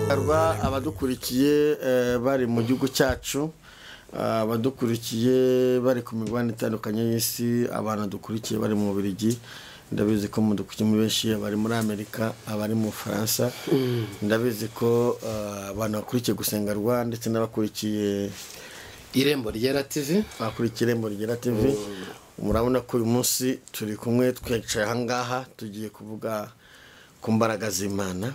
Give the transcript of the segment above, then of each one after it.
Abadukurikiye bari mu gihugu cyacu, abadukurikiye bari ku migabane itandukanye y'isi, abantu dukurikiye bari mu Bubiligi, ndabizi ko mudukurikiye muri benshi, abari muri Amerika, abari mu Bufaransa, ndabizi ko abantu bakurikiye Gusenga Rwa ndetse n'abakurikiye Irembo Ryera TV, bakurikiye Irembo Ryera TV. Murabona ko uyu munsi turi kumwe, twicaye aha ngaha tugiye kuvuga ku mbaraga z'Imana,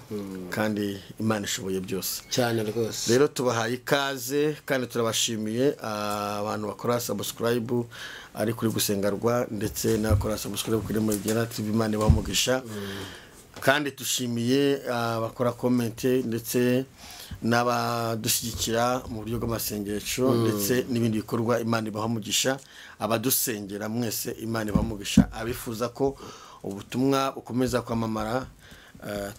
kandi Imana ishoboye byose cyane rwose. Rero tubahaye ikaze kandi turabashimiye abantu bakora subscribe ari kuri Gusenga Rwa ndetse n'abakora subscribe kuri Irembo Ryera TV, Imana ibahe umugisha. Kandi tushimiye abakora comment ndetse n'abadushyigikira mu buryo bw'amasengesho ndetse n'ibindi bikorwa, Imana ibahe umugisha. Abadusengera mwese Imana ibahe umugisha. Abifuza ko ubutumwa bukomeza kwamamara,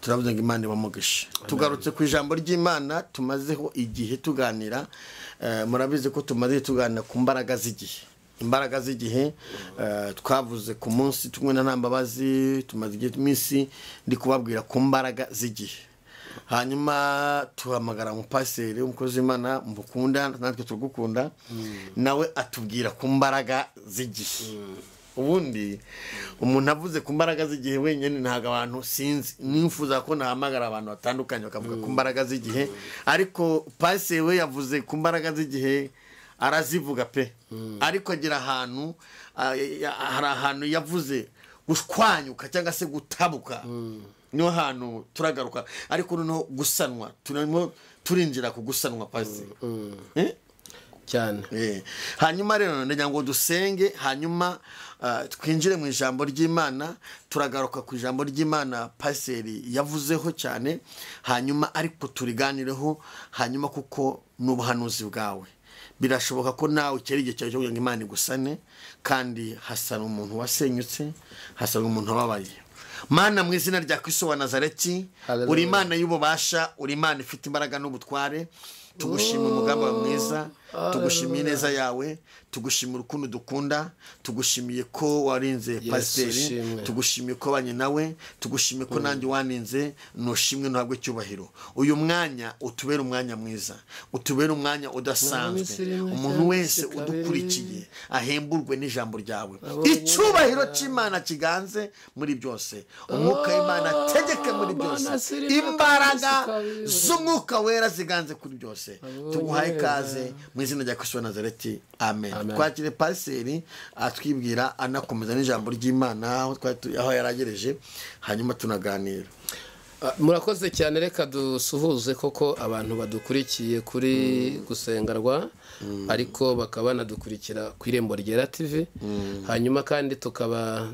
turavuze ngo Imana ibahe umugisha. Tugarutse ku ijambo ry'Imana tumazeho igihe tuganira. Murabizi ko tumaze tuganira ku mbaraga z'igihe. Imbaraga z'igihe twavuze ku munsi tumwe na Ntambabazi, tumaze igihe iminsi ndi kubabwira ku mbaraga z'igihe. Hanyuma tuhamagara umupasiteri umukozi w'Imana mukunda natwe turagukunda, nawe atubwira ku mbaraga z'igihe. Ubundi umuntu avuze ku mbaraga z'igihe wenyine ntabwo abantu sinzi, nifuza ko nahamagara abantu batandukanye bakavuga ku mbaraga z'igihe, ariko pasiteri we yavuze ku mbaraga z'igihe arazivuga pe. Ariko agira ahantu, hari ahantu yavuze gushwanyuka cyangwa se gutabuka, niho hantu turagaruka. Ariko noneho gusanwa, turimo turinjira ku gusanwa pasiteri cyane. Hanyuma rero ndagira ngo dusenge, hanyuma twinjire mu ijambo ry'Imana. Turagaruka ku ijambo ry'Imana pasiteri yavuzeho cyane, hanyuma ariko turiganireho, hanyuma kuko n'ubuhanuzi bwawe birashoboka ko nawe ukera igihe cyawe cyo kugira ngo Imana igusane, kandi hasana umuntu wasenyutse, hasana umuntu wababaye. Mana, mu izina rya Kristo wa Nazareti, uri Imana y'ububasha, uri Imana ifite imbaraga n'ubutware. Tugushima umugambi wawe mwiza, tugushimiye ineza yawe, tugushimira urukundo dukunda, tugushimiye ko warinze pasiteri, tugushimiye ko wabanye nawe, tugushimiye ko nanjye waninze. Nushimwe ntabwo icyubahiro. Uyu mwanya utubere umwanya mwiza, utubere umwanya udasanzwe. Umuntu wese udukurikiye ahemburwe n'ijambo ryawe. Icyubahiro cy'Imana kiganze muri byose, umwuka w'Imana ategeke muri byose, imbaraga z'umwuka wera ziganze kuri byose. Tuguhaye ikaze mu izina rya Kristo wa Nazareti, amen. Twakire pasiteri atwibwira anakomeza n'ijambo ry'Imana aho yaragereje, hanyuma tunaganira. Murakoze cyane. Reka dusuhuze koko abantu badukurikiye kuri Gusenga Rwa, ariko bakaba banadukurikira ku Irembo Ryera TV. Hanyuma kandi tukaba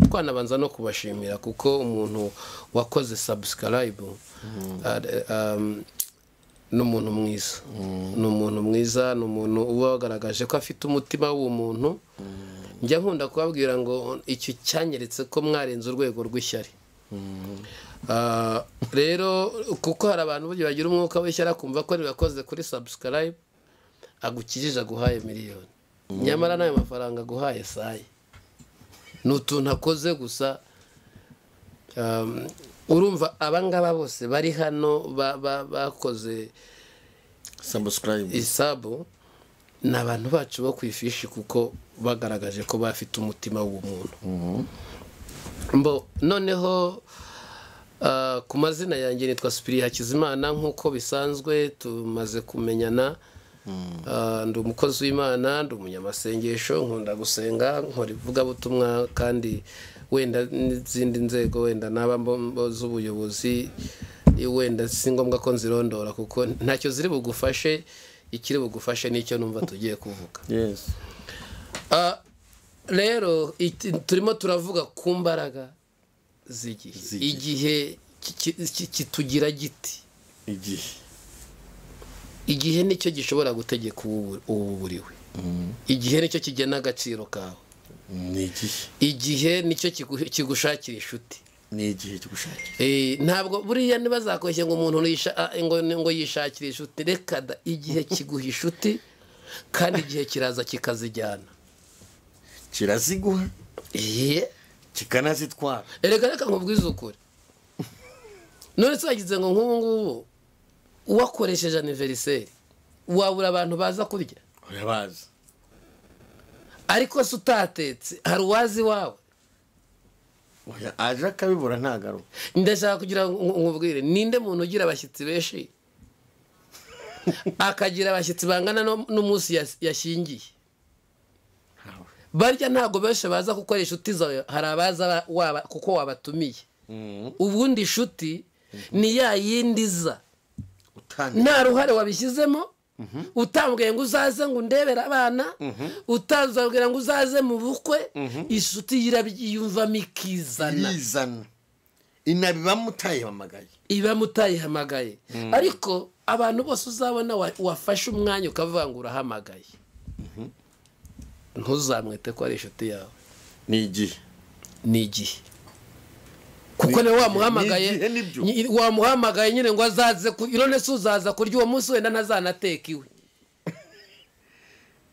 twanabanza no kubashimira kuko umuntu wakoze subscribe ni umuntu mwiza, ni umuntu mwiza, ni umuntu uba wagaragaje ko afite umutima w'umuntu. Njya nkunda kubabwira ngo icyo cyanyeretse ko mwarenze urwego rw'ishyari. Rero kuko hari abantu burya bagira umwuka w'ishyari, akumva ko nibakoze kuri subscribe agukijije aguhaye miliyoni, nyamara n'ayo mafaranga aguhaye saye ni utuntu akoze gusa. Urumva abangaba bose bari hano bakoze subscribe isabu ni abantu bacu bo kwifishi, kuko bagaragaje ko bafite umutima w'umuntu. Mbo noneho ku mazina yanjye nitwa Supiri Hakizimana, nk'uko bisanzwe tumaze kumenyana. Ndi umukozi w'Imana, ndi umunyamasengesho, nkunda gusenga, nkora ivugabutumwa, kandi wenda n'izindi nzego wenda naba z'ubuyobozi wenda si ngombwa ko nzirondora kuko ntacyo ziri bugufashe. Ikiri bugufashe nicyo numva tugiye kuvuga. Rero turimo turavuga ku mbaraga z'igihe. Igihe kitugira giti. Igihe nicyo gishobora gutegeka ububuriwe. Igihe nicyo kigena agaciro kawe. Igihe nicyo kigushakira inshuti. Ni igihe kigushakira. Ntabwo buriya ntibazakoshye ngo umuntu ngo yishakire inshuti. Reka da, igihe kiguha inshuti kandi igihe kiraza kikazijyana. Kiraziguha? Kikanazitwara. Erega reka nkubwize ukuri. None se wagize ngo nk'ubu ngubu Wakoresheje anniversaire, wabura abantu baza kurya? Urabaza. Ariko se utatetse hari uwazi wawe? Oya, aje akabibura ntagaruka. Ndashaka kugira ngo nkubwire, ninde muntu ugira abashyitsi benshi akagira abashyitsi bangana n'umunsi yashyingiye? Barya ntabwo benshi baza gukora inshuti zawe, hari abaza kuko wabatumiye. Ubundi inshuti ni ya yindi iza nta ruhare wabishyizemo, utambwiye ngo uzaze ngo undebere abana, utazabwira ngo uzaze mu bukwe. Inshuti yiyumvamo ikizana, inabibamo utayihamagaye, ibamo utayihamagaye. Ariko abantu bose uzabona wafashe umwanya ukavuga ngo urahamagaye, ntuzamwite ko ari inshuti yawe. Ni igihe, ni igihe, kuko niwe wamuhamagaye, wamuhamagaye nyine ngo azaze. None se uzaza kurya uwo munsi wenda ntazanateka iwe?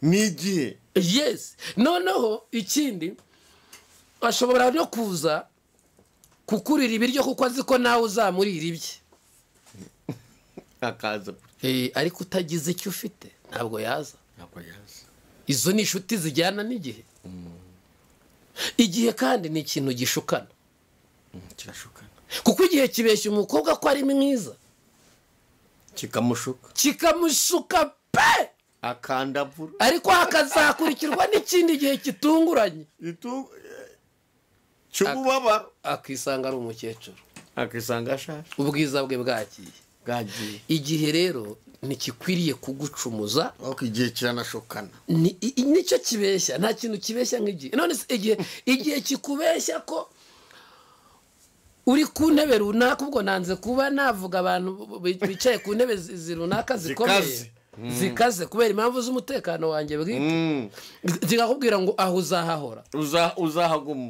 Ni igihe. Yes. Noneho ikindi, ashobora no kuza kukurira ibiryo kuko azi ko nawe uzamurira ibye, akaza. Ariko utagize icyo ufite ntabwo yaza. Izo ni inshuti zijyana n'igihe. Igihe kandi ni ikintu gishukana, kirashukana, kuko igihe kibeshya umukobwa ko ari mwiza, kikamushuka, kikamushuka pe, akandavura. Ariko hakazakurikirwa n'ikindi gihe kitunguranye cy'ububabaro, akisanga ari umukecuru, akisanga ashaje, ubwiza bwe bwagiye. Igihe rero ntikikwiriye kugucumuza, ariko igihe kiranashukana. Nicyo kibeshya, nta kintu kibeshya nk'igihe. None se igihe kikubeshya ko uri ku ntebe runaka, ubwo nanze kuba navuga abantu bicaye ku ntebe runaka zikomeye zikaze kubera impamvu z'umutekano wanjye bwite, kikakubwira ngo aho uzahahora, uzahaguma,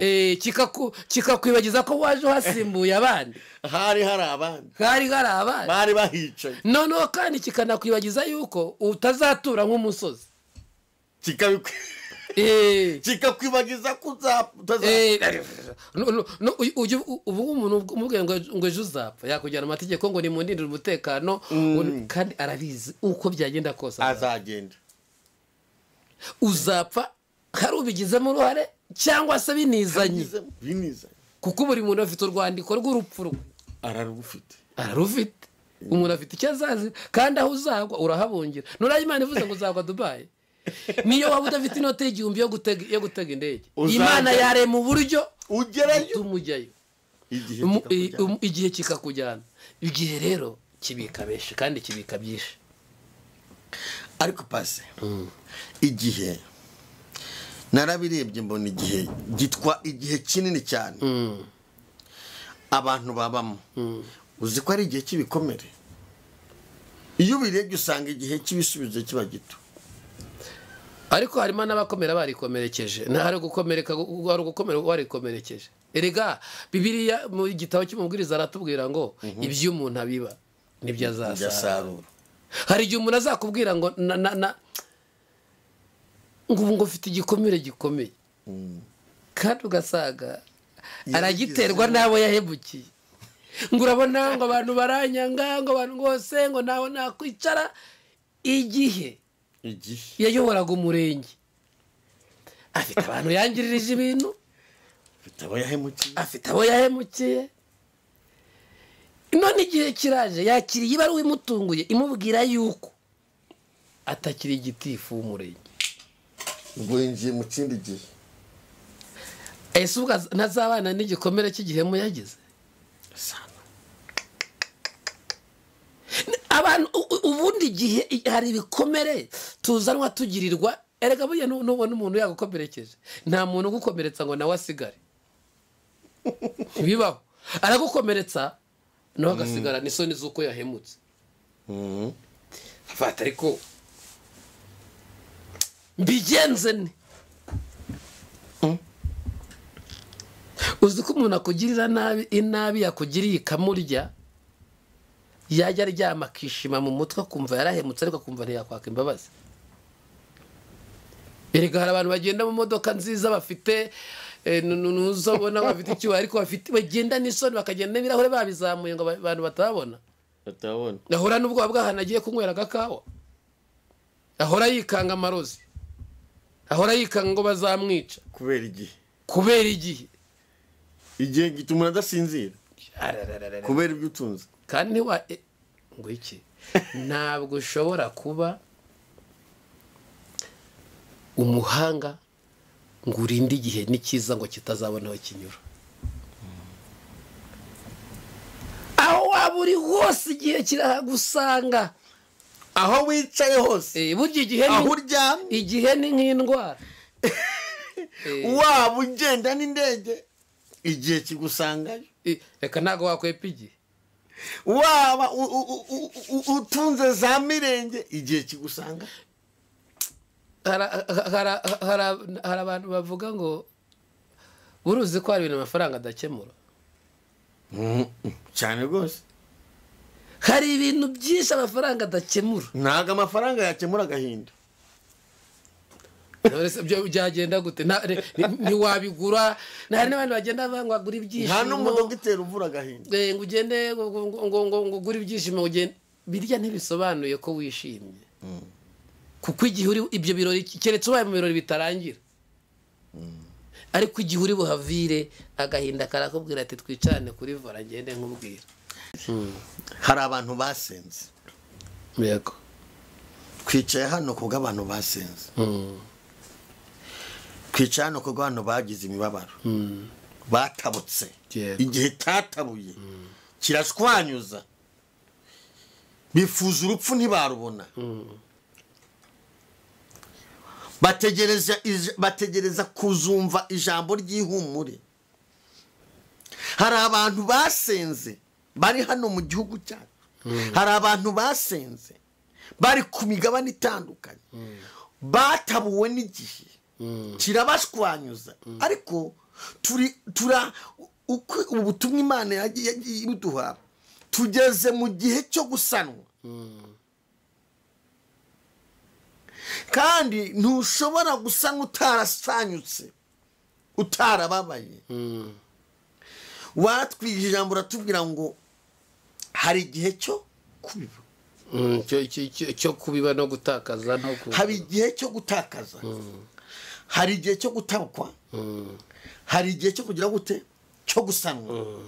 kikakwibagiza ko waje uhasimbuye abandi, hari hari abandi, hari hari abandi bari bahicaye. Noneho kandi kikanakwibagiza yuko utazatura nk'umusozi, kikakwibagiza ko ubu umuntu umubwiye ngo ejo uzapfa, yakujyana amategeko ngo nimundindire umutekano, kandi arabizi uko byagenda kose azagenda. Uzapfa hari ubigizemo uruhare cyangwa se binizanye, kuko buri muntu afite urwandiko rw'urupfu rwe, ararufite. Umuntu afite icyo azazi, kandi aho uzagwa urahabungira. Nuraye Imana ivuze ngo uzagwa Dubai, niyo waba udafite inote y'igihumbi yo gutega indege, Imana yarema uburyo ugerayo, umujyayo, igihe kikakujyana. Igihe rero kibika benshi kandi kibika byinshi. Ariko pase igihe narabirebye mbona igihe gitwa igihe kinini cyane abantu babamo. Uzi ko ari igihe cy'ibikomere. Iyo ubirebye usanga igihe cy'ibisubizo kiba gito. Ariko harimo n'abakomera barikomerekeje. Hari gukomereka, hari gukomera warikomerekeje. Erega Bibiliya mu gitabo cy'umubwiriza aratubwira ngo ibyo umuntu abiba nibyo azasarura. Hari igihe umuntu azakubwira ngo na ngo ngo ufite igikomere gikomeye, kandi ugasaga aragiterwa n'abo yahebukiye. Ngo urabona ngo abantu baranyanga, ngo abantu bose ngo naho nakwicara. Igihe yayoboraga umurenge afite abantu yangiririje ibintu, afite abo yahemukiye. None igihe kiraje yakiriye ibaruwa imutunguye imubwira yuko atakiri igitifu w'umurenge, ngo yinjiye mu kindi gihe. Ese ubwo ntazabana n'igikomere cy'igihemu yagize? Abantu ubundi igihe hari ibikomere tuzanwa tugirirwa. Erega burya nubona umuntu yagukomerekeje, nta muntu ugukomeretsa ngo nawe asigare, ntibibaho. Aragukomeretsa nawe agasigara n'isoni z'uko yahemutse. Afata ariko mbigenze ne. Uzi ko umuntu akugirira nabi, inabi yakugiriye ikamurya, yajya aryama akishima mu mutwe akumva yarahemutse, ariko akumva ntiyakwaka imbabazi. Erega hari abantu bagenda mu modoka nziza bafite nuzobona bafite icyuho, ariko bafite bagenda n'isoni, bakagenda n'ibirahure babizamuye ngo abantu batabona. Batabona. Ahora n'ubwoba bw'ahantu agiye kunywera agakawa, ahora yikanga amarozi, ahora yikanga ngo bazamwica kubera igihe. Kubera igihe. Igihe gituma umuntu adasinzira kubera ibyo utunze. Kandi ngo iki ntabwo ushobora kuba umuhanga ngo urinde igihe n'ikiza ngo kitazabona aho kinyura. Aho waba uri hose igihe kirahagusanga, aho wicaye hose, burya igihe aho uryamye, igihe ni nk'indwara. Waba ugenda n'indege igihe kigusangayo. Reka ntabwo wakwepa igihe. Waba utunze za mirenge igihe kigusanga. Hari abantu bavuga ngo uruzi ko hari ibintu amafaranga adakemura cyane rwose. Hari ibintu byinshi amafaranga adakemura. Ntabwo amafaranga yakemura agahinda. Byagenda gute? Ntiwabigura. Hari n'abandi bagenda bavuga ngo agura ibyishimo. Nta n'umudogiteri uvura agahinda. Ngo ugende ngo ugure ibyishimo ugende. Birya ntibisobanuye ko wishimye. Kuko igihe uri ibyo birori, keretse ubaye mu birori bitarangira, ariko igihe uri buhavire agahinda karakubwira ati twicarane kuri vora ngende nkubwira. Hari abantu basenze. Yego. Twicaye hano kubwo abantu basenze. Twicaye hano kubwo abantu bagize imibabaro. Batabutse. Igihe cyatabuye kirashwanyuza. Bifuza urupfu ntibarubona. Bategereza kuzumva ijambo ry'ihumure. Hari abantu basenze bari hano mu gihugu cyacu. Hari abantu basenze bari ku migabane itandukanye, batabuwe n'igihe kirabashwanyuza. Ariko tura uko ubutumwa Imana yagiye ibuduha, tugeze mu gihe cyo gusanwa. Kandi ntushobora gusanwa utarasanyutse, utarababaye. Waratwigije ijambo uratubwira ngo hari igihe cyo kubiba, cyo kubiba no gutakaza, no hari igihe cyo gutakaza, hari igihe cyo gutabukwa, hari igihe cyo kugira gute, cyo gusanwa.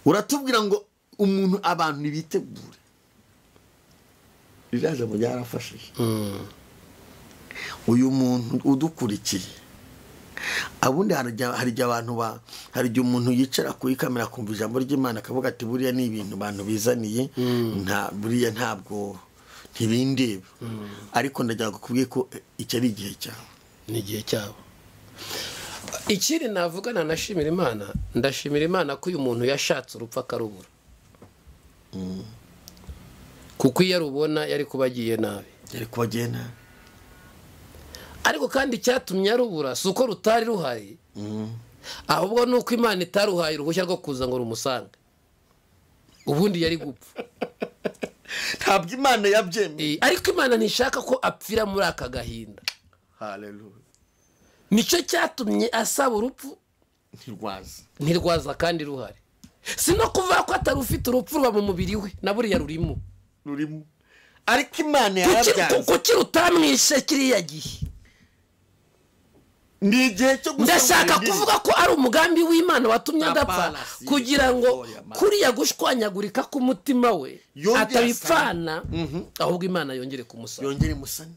Uratubwira ngo umuntu abantu nibitegure. Ririya jambo ryarafashije. Uyu muntu udukurikiye, abundi hari igihe abantu hari igihe umuntu yicara kuri kamera akumva ijambo ry'Imana akavuga ati buriya ni ibintu abantu bizaniye, nta buriya ntabwo ntibindeba. Ariko ndagira ngo kubwiye ko iki ari igihe cyawe. Ni igihe cyabo. Ikindi navuga nanashimira Imana, ndashimira Imana ko uyu muntu yashatse urupfu akarubura. Kuko iyo arubona yari kubagiye nabi. Yari kubagiye nabi. Ariko kandi icyatumye arubura si uko rutari ruhari, ahubwo ni uko Imana itaruhaye uruhushya rwo kuza ngo rumusange. Ubundi yari gupfa. Ntabwo Imana yabyemeye. Ariko Imana ntishaka ko apfira muri aka gahinda. Haleluya. Nicyo cyatumye asaba urupfu ntirwaza. Ntirwaza kandi ruhari. Si no kuvuga ko atari ufite urupfu ruba mu mubiri we, na buriya rurimo. Rurimo. Ariko Imana yarabyanze. Kuki rutamwishe kiriya gihe? Ni igihe cyo gusanwa. Ndashaka kuvuga ko ari umugambi w'Imana watumye adapfa, kugira ngo kuriya gushwanyagurika k'umutima we atabipfana, ahubwo Imana yongere kumusana. Yongere imusane.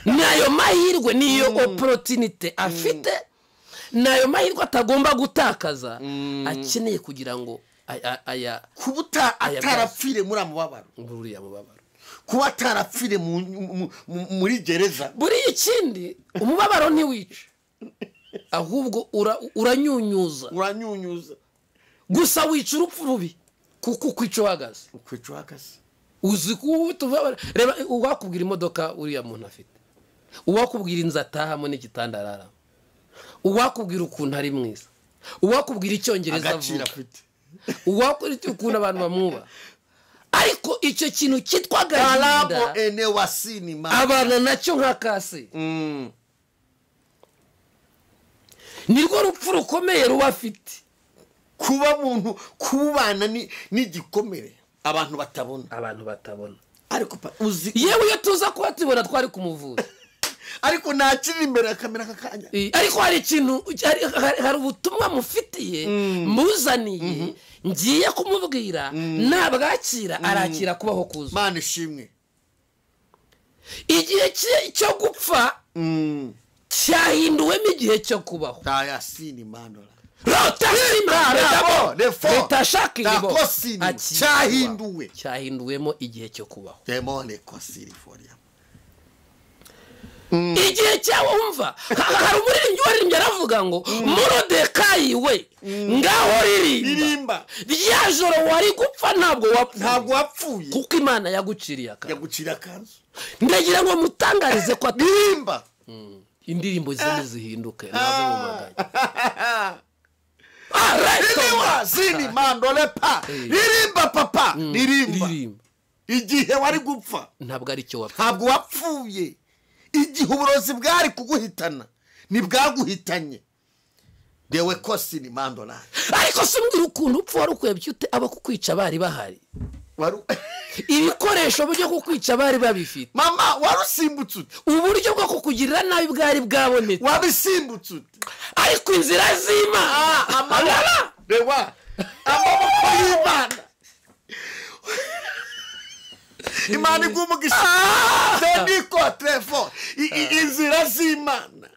Nayo mahirwe niyo opportunity afite, nayo mahirwe atagomba gutakaza, akeneye kugira ngo aya kubuta atarapfire muri amubabaro, muri amubabaro, kuba atarapfire muri gereza. Buri ikindi umubabaro ntiwica, ahubwo uranyunyuza. Uranyunyuza gusa wica urupfu rubi, kuko ukwica uhagaze. Ukwica uhagaze. Uzi ko reba uwakubwira imodoka uriya muntu afite, uwakubwira inzu atahamo n'igitanda araramo, uwakubwira ukuntu ari mwiza, uwakubwira icyongereza avuga, uwakubwira ukuntu abantu bamwubaha, ariko icyo kintu cyitwa agahinda abana nacyo nka kase, nirwo rupfu rukomeye ruba afite. Kuba muntu kubana n'igikomere abantu batabona ariko uzi yewe iyo tuza kuba tubona twari kumuvuza ariko ntakiri imbere ya kamera kakanya. Ariko hari ikintu, hari ubutumwa mufitiye muzaniye ngiye kumubwira, nabwakira arakira kubaho kuzuye. Mana ishimwe. Igihe cyo gupfa cyahinduwemo igihe cyo kubaho. Cyahinduwemo igihe cyo kubaho. Igihe cyawe umva hari umuririmbyi waririmbye aravuga ngo Morodekayi we ngaho ririmba rya joro wari gupfa ntabwo wapfuye kuko Imana yaguciriye akanzu. Ndagira ngo mutangarize ko ririmba indirimbo zimwe zihinduke nave mu maganya. Ririmba papa ririmba. Igihe wari gupfa ntabwo ari cyo wapfuye, ntabwo wapfuye. Igihe uburozi bwari kuguhitana ntibwaguhitanye. Dewe kosi ni mandola. Ariko se umbwira ukuntu upfa wari ukwebye ute abakukwica bari bahari? Ibikoresho byo kukwica bari babifite. Mama warusimbutse ute? Uburyo bwo kukugirira nabi bwari bwabonetse. Wabisimbutse ute? Ariko inzira z'Imana rewa amaboko y'Imana. Imana igumugisha. Seniko trefo inzira z'Imana.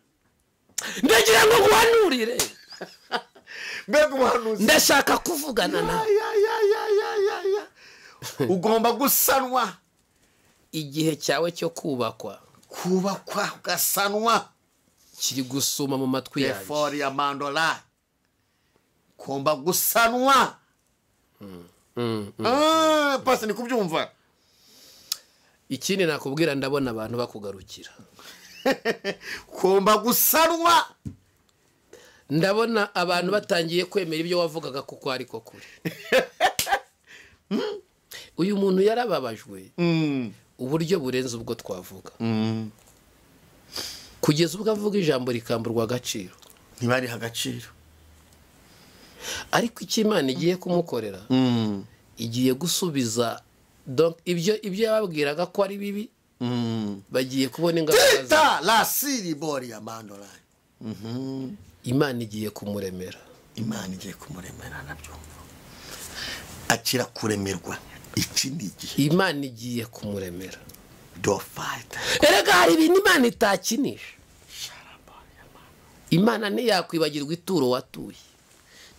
Ndagira ngo guhanurire. Mbega umuhanuzi. Ndashaka kuvugana nawe. Ugomba gusanwa. Igihe cyawe cyo kubakwa ugasanwa kiri gusuma mu matwi yanjye. Eforia mandola. Ugomba gusanwa. Pasi ni kubyumva. Ikindi nakubwira ndabona abantu bakugarukira. Ugomba gusanwa. Ndabona abantu batangiye kwemera ibyo wavugaga kuko ariko kuri. Uyu muntu yarababajwe uburyo burenze ubwo twavuga. Kugeza ubwo avuga ijambo rikamburwa agaciro. Ntibari agaciro. Ariko icyo Imana igiye kumukorera igiye gusubiza donc ibyo yababwiraga ko ari bibi bagiye kubona ingaruka. Tita la siri bori ya mandola. Imana igiye kumuremera. Imana igiye kumuremera nabyumva. Akira kuremerwa iki ni igihe. Imana igiye kumuremera. Do fight. Erega hari ibintu Imana itakinisha. Imana ntiyakwibagirwa ituro watuye.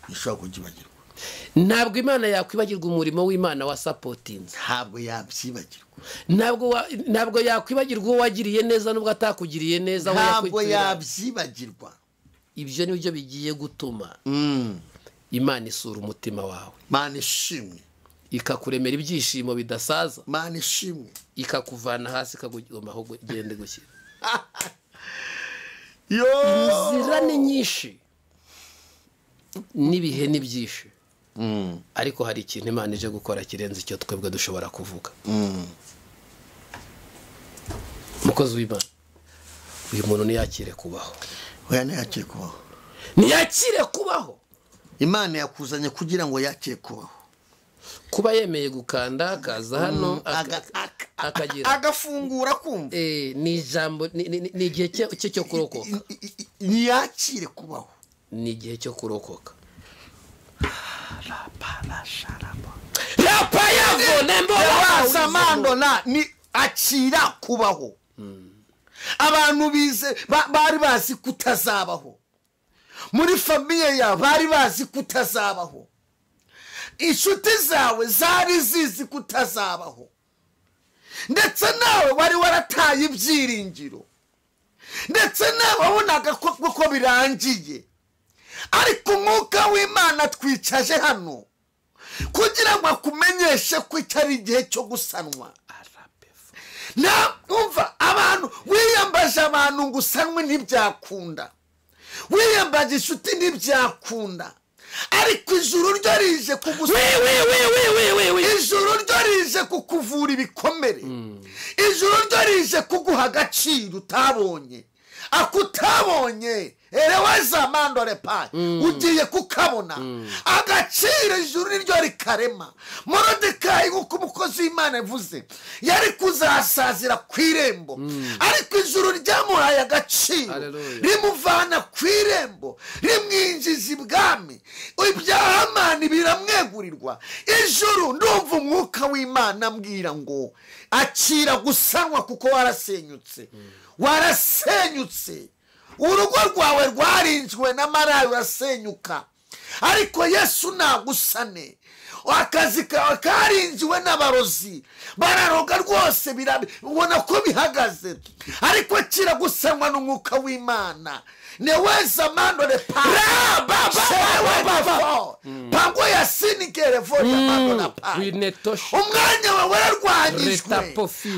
Ntishobora kubyibagirwa. Ntabwo Imana yakwibagirwa umurimo w'Imana wa supportinze. Ntabwo yabyibagirwa. Ntabwo yakwibagirwa uwo wagiriye neza nubwo atakugiriye neza. Ntabwo yabyibagirwa. Ibyo nibyo bigiye gutuma Imana isura umutima wawe. Imana ishimwe. Ikakuremera ibyishimo bidasaza. Imana ishimwe. Ikakuvana hasi ikagugoma aho ugende gushyira. Yo! Inzira ni nyinshi n'ibihe ni byinshi. Ariko hari ikintu Imana ije gukora kirenze icyo twebwe dushobora kuvuga. Mukozi w'Imana, uyu muntu ntiyakire kubaho. Oya ntiyakire kubaho. Ntiyakire kubaho. Imana yakuzanye kugira ngo yakire kubaho. Kuba yemeye gukanda akaza hano akagira agafungura kumva. Ni ijambo ni igihe cye cyo kurokoka. Ntiyakire kubaho. Ni igihe cyo kurokoka. Ni akira kubaho. Abantu bize bari bazi kutazabaho. Muri famiye ya bari bazi kutazabaho. Inshuti zawe zari zizi kutazabaho. Ndetse nawe wari warataye ibyiringiro. Ndetse nawe wabonaga ko birangiye. Ariko umwuka w'Imana twicaje hano kugira ngo akumenyeshe ko itari igihe cyo gusanwa. Umva abantu wiyambaje abantu ngo usanwe ntibyakunda. Wiyambaje inshuti ntibyakunda. Ariko ijuru ryo rije kugusana. Ijuru ryo rije kukuvura ibikomere. Ijuru ryo rije kuguha agaciro utabonye. Akutabonye Ereweza mandore pa ugiye kukabona agaciro ijuru niryo rikarema. Morodekayi nk'uko umukozi w'Imana yavuze yari kuzasazira ku irembo, ariko ijuru ryamuhaye agaciro rimuvana ku irembo rimwinjiza ibwami, ibya Hamani biramwegurirwa. Ijuru ndumva umwuka w'Imana ambwira ngo akira gusanwa kuko warasenyutse, warasenyutse. Urugo rwawe rwarinzwe n'amarayo urasenyuka, ariko Yesu nagusane. Akazi kawe karinzwe n'abarozi bararoga rwose, ubona ko bihagaze, ariko akira gusanwa n'umwuka w'Imana. Neweza mandore pa pango ya sinikerefo ya mandora pa. Umwanya wawe wararwanyijwe,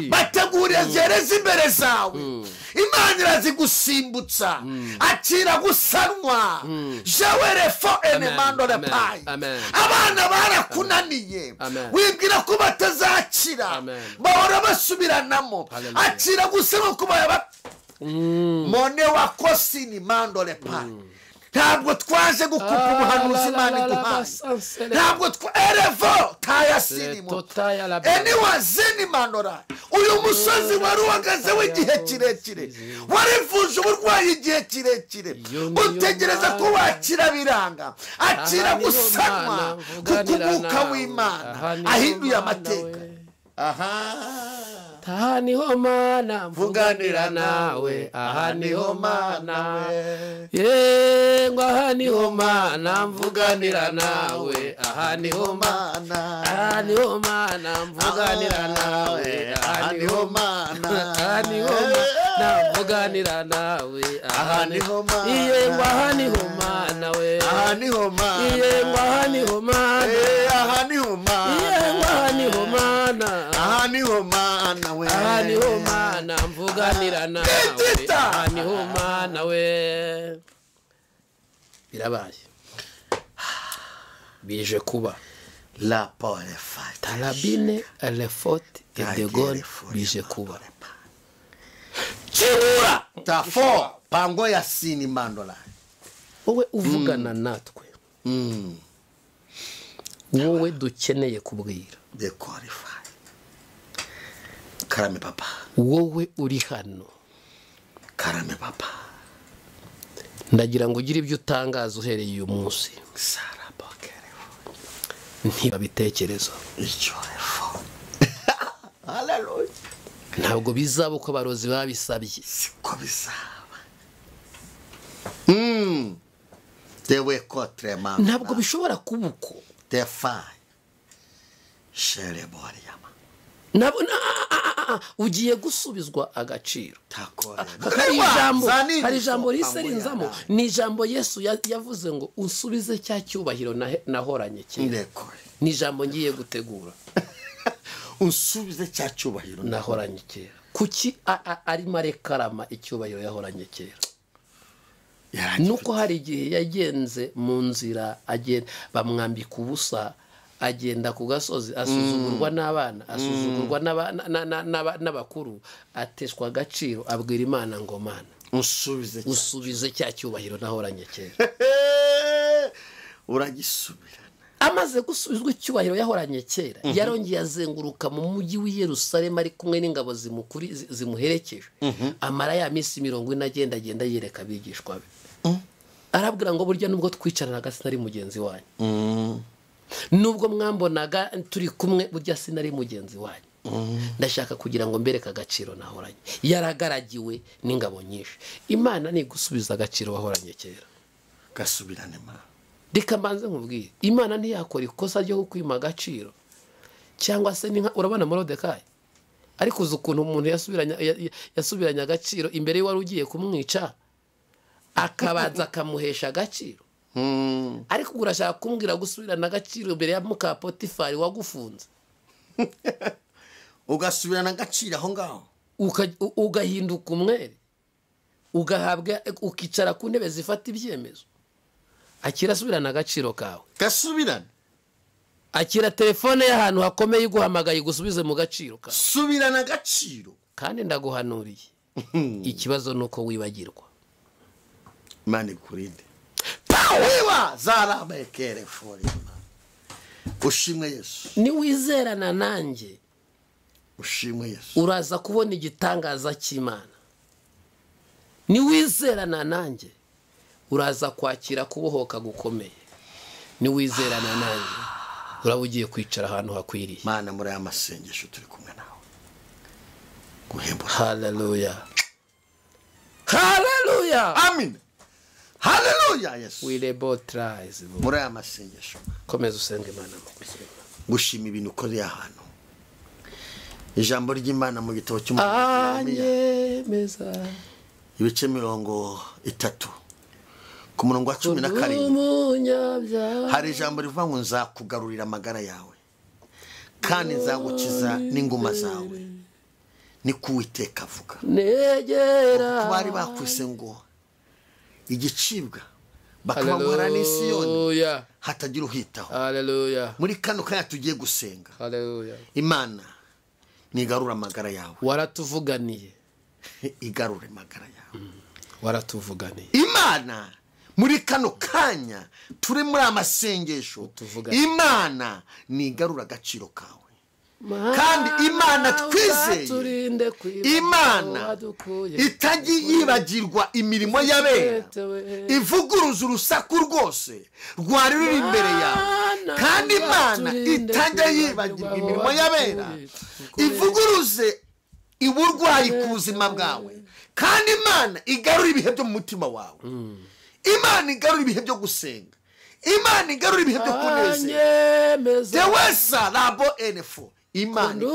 bateguriye gereza imbere zawe, Imana irazigusimbutsa. Akira gusanwa jewerefo ene mandore pa. Abana barakunaniye, wibwira ko batazakira, bahora basubiranamo. Akira gusanwa kuba mone wakosi ni mandole pa. Ntabwo twaje gukupa umuhanuzi Imana iguhaye, ntabwo erevo tayasinimo eniwa zini mandora. Uyu musozi wari uhagaze w'igihe kirekire, warivuje uburwayi igihe kirekire, utegereza ko wakira biranga. Akira gusanwa kuko umwuka w'Imana ahinduye amateka. Aha aha niho mana mvuganira nawe, aha niho mana we, aha niho mana mvuganira nawe, aha niho mana, aha niho mana mvuganira nawe, aha niho mana, aha niho mana mvuganira nawe, aha niho mana, aha niho mana we, aha niho mana, aha niho mana, aha niho mana, aha niho mana, aha niho mana we, aha niho mana mvuganira nawe, aha niho mana we. Birabaye, bije kuba la pole fight tarabine elefote edegol, bije kuba chibura tafo pango ya sini mandola. Wowe uvugana natwe, wowe dukeneye kubwira de qualify. Karame papa, wowe uri hano, karame papa, ndagira ngo ugire ibyo utangaza uhereye uyu munsi. Ntibabitekereza, ntabwo bizaba uko abarozi babisabye, siko bizaba. Ntabwo bishobora kuba uko. Ugiye gusubizwa agaciro. Hari ijambo riserinzamo, ni ijambo Yesu yavuze ngo usubize cya cyubahiro nahoranye kera. Ni ijambo ngiye gutegura. Usubize cya cyubahiro nahoranye kera. Kuki arimo arekarama icyubahiro yahoranye kera? Nuko hari igihe yagenze mu nzira, agenda bamwambika ubusa, agenda ku gasozi, asuzugurwa n'abana, asuzugurwa n'abakuru, ateshwa agaciro, abwira Imana ngo Mana usubize cya cyubahiro nahoranye kera. Uragisubirana. Amaze gusubizwa icyubahiro yahoranye kera, yarongeye azenguruka mu mujyi w'i Yerusalemu ari kumwe n'ingabo zimuherekeje, amara ya minsi 40 agenda agenda yereka abigishwa be. Arabwira ngo burya nubwo twicaranaga sinari mugenzi wanyu, nubwo mwambonaga turi kumwe burya sinari mugenzi wanyu, ndashaka kugira ngo mbereke agaciro nahoranye. Yaragaragiwe n'ingabo nyinshi. Imana ni gusubiza agaciro wahoranye kera, gasubirane ma. Reka mbanze nkubwire, Imana ntiyakora ikosa ryo kukwima agaciro cyangwa se urabona Morodekayi, ariko uzi ukuntu umuntu yasubiranye agaciro imbere y'uwari ugiye kumwica, akabanza akamuhesha agaciro. Ariko urashaka kumbwira gusubirana agaciro imbere ya muka Potifari wagufunze, ugasubirana agaciro aho ngaho, ugahinduka umwere, ugahabwa, ukicara ku ntebe zifata ibyemezo. Akira subirana agaciro kawe, gasubirana. Akira telefone y'ahantu hakomeye iguhamagaye igusubize mu gaciro kawe, subirana agaciro. Kandi ndaguhanuriye, ikibazo nuko wibagirwa. Imana ikurinde. Pawiwa zarabekere forima. Ushimwe Yesu. Niwizerana nanjye. Ushimwe Yesu. Uraza kubona igitangaza cy'Imana. Niwizerana nanjye uraza kwakira kubohoka gukomeye. Niwizerana nanjye uraba ugiye kwicara ahantu hakwiriye. Mana, muri aya masengesho turi kumwe nawe. Guhembura. Haleluya. Haleluya. Amen. Haleluya Yesu. We lebo tries. Muri aya masengesho. Komeza usenge Imana mu gusenga. Gushima ibintu ukoreye ahantu. Ijambo ry'Imana mu gitabo cy'umuhanuzi Anyemeza. Ibice 30 ku murongo wa 17. Hari ijambo rivuga ngo nzakugarurira amagara yawe kandi nzagukiza n'inguma zawe, ni Uwiteka avuga. Negera bari bakwise ngo igicibwa bakabagora n'Isiyoni hatagira uhitaho. Haleluya. Muri kano kanya tugiye gusenga. Haleluya. Imana nigarura amagara yawe. Waratuvuganiye. Igarure amagara yawe. Waratuvuganiye. Imana muri kano kanya turi muri amasengesho, Imana nigarura agaciro kawe. Kandi Imana twizeye, Imana itajya yibagirwa imirimo y'abera, ivuguruza urusaku rwose rwari ruri imbere yawe. Kandi Imana itajya yibagirwa imirimo y'abera, ivuguruze uburwayi ku buzima bwawe. Kandi Imana igarura ibihe byo mu mutima wawe. Imana igarura ibihe byo gusenga. Imana igarura ibihe byo kunezerwa. Dewesa labo enefo. Imana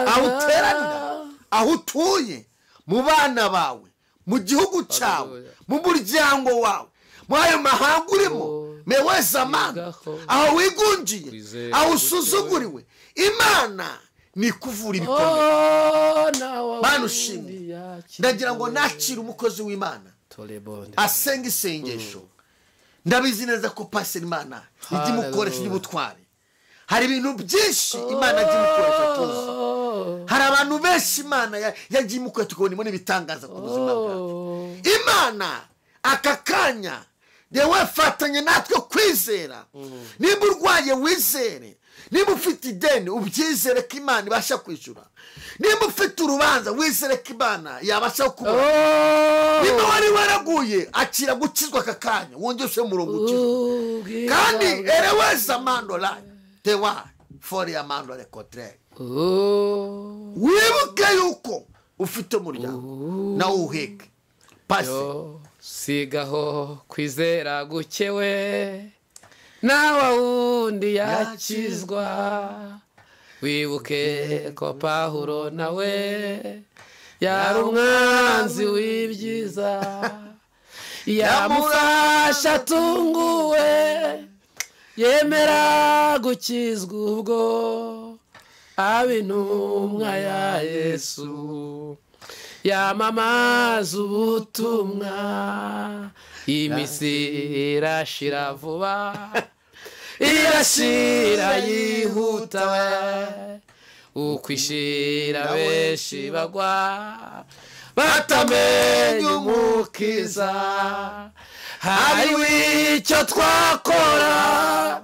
aho uteranira, aho utuye, mu bana bawe, mu gihugu cyawe, mu muryango wawe, mu ayo mahanga urimo, meweza mana, aho wigungiye, aho usuzuguriwe, Imana ni kuvura ibikomere. Mana ushimwe. Ndagira ngo nakire umukozi w'Imana asenga isengesho. Ndabizi neza ko pastor Imana ijya imukoresha y'ubutwari. Hari ibintu byinshi Imana yagiye imukoresha tuzi. Hari abantu benshi Imana yagiye imukoresha tukabona ibona ibitangaza ku buzima bwacu. Imana aka kanya yewe fatanye natwe kwizera. Niba urwaye wizere. Niba ufite ideni ubyizere ko Imana ibasha kwishyura. Niba ufite urubanza wizere ko Imana yabasha kubura. Niba wari waraguye akira gukizwa aka kanya wongere usubire mu murongo ukizwa. Kandi ereweza mandola tewa fori ya mando rekotre. Wibuke yuko ufite umuryango nawe uheke. Pasi sigaho kwizera gukewe nawe wundi yakizwa. Wibuke ko Pawulo nawe yari umwanzi w'ibyiza, yamufasha atunguwe yemera gukizwa ubwo aba intumwa ya Yesu, yamamaza ubutumwa imisi irashira vuba, irashira yihuta, ukwishira benshi bagwa batamenye Umukiza. Hariho icyo twakora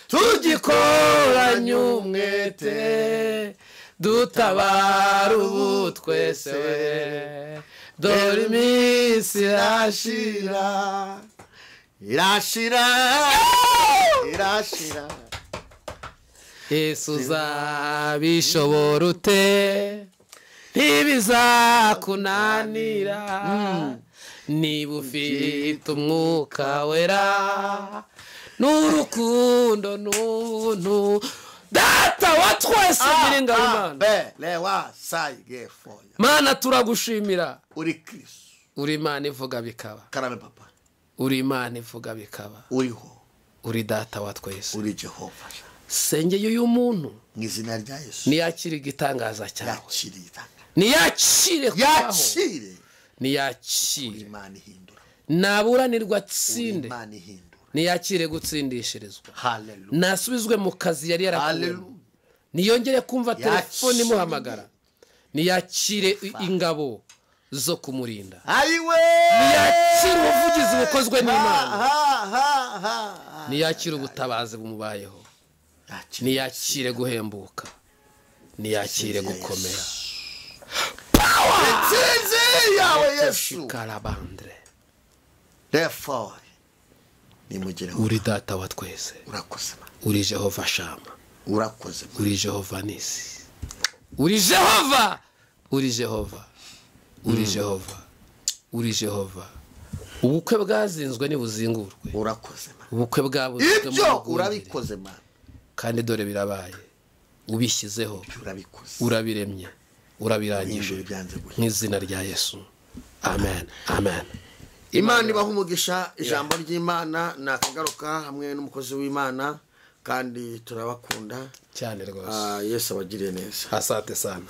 tugikoranye umwete, dutabara ubu twese, dore iminsi irashira, irashira, irashira. Yesu uzabishobora ute? Ntibizakunanira. Niba ufite umwuka wera n'urukundo n'ubuntu, Data wa twese nyiringabo Imana. Mana turagushimira. Uri Kristo. Uri Imana ivuga bikaba. Karame papa. Uri Imana ivuga bikaba. Uriho. Uri Data wa twese. Uri Jehova. Sengeye uyu muntu mu izina rya Yesu. Niyakire igitangaza cyawe. Yakire igitangaza. Niyakire kubaho. Yakire. Niyakire. Imana ihindura. Naburanirwa atsinde. Imana ihindura. Niyakire gutsindishirizwa. Haleluya. Nasubizwe mu kazi yari yarakuwe. Niyongere kumva telefone imuhamagara. Niyakire ingabo zo kumurinda. Ayiwe, niyakire ubuvugizi bukozwe n'Imana, niyakire ubutabazi bumubayeho, niyakire guhembuka, niyakire gukomera. Intsinzi yawe Yesu. Karabandre. Therefore nimugereho. Uri data wa twese. Urakoze Mana. Uri Jehova Shama. Urakoze Mana. Uri Jehova Nisi. Uri Jehova. Uri Jehova. Uri Jehova. Uri Jehova. Ubukwe bwazinzwe nibuzingurwe. Urakoze Mana. Ubukwe bwabuzwe ibyo urabikoze Mana. Kandi dore birabaye. Ubishyizeho. Urabikoze. Urabiremye. Urabirangije. Mu izina rya Yesu. Amen. Amen. Imana ibaha umugisha. Ijambo ry'Imana nakagaruka hamwe n'umukozi w'Imana, kandi turabakunda cyane rwose. Yesu abagiriye neza. Asante sana.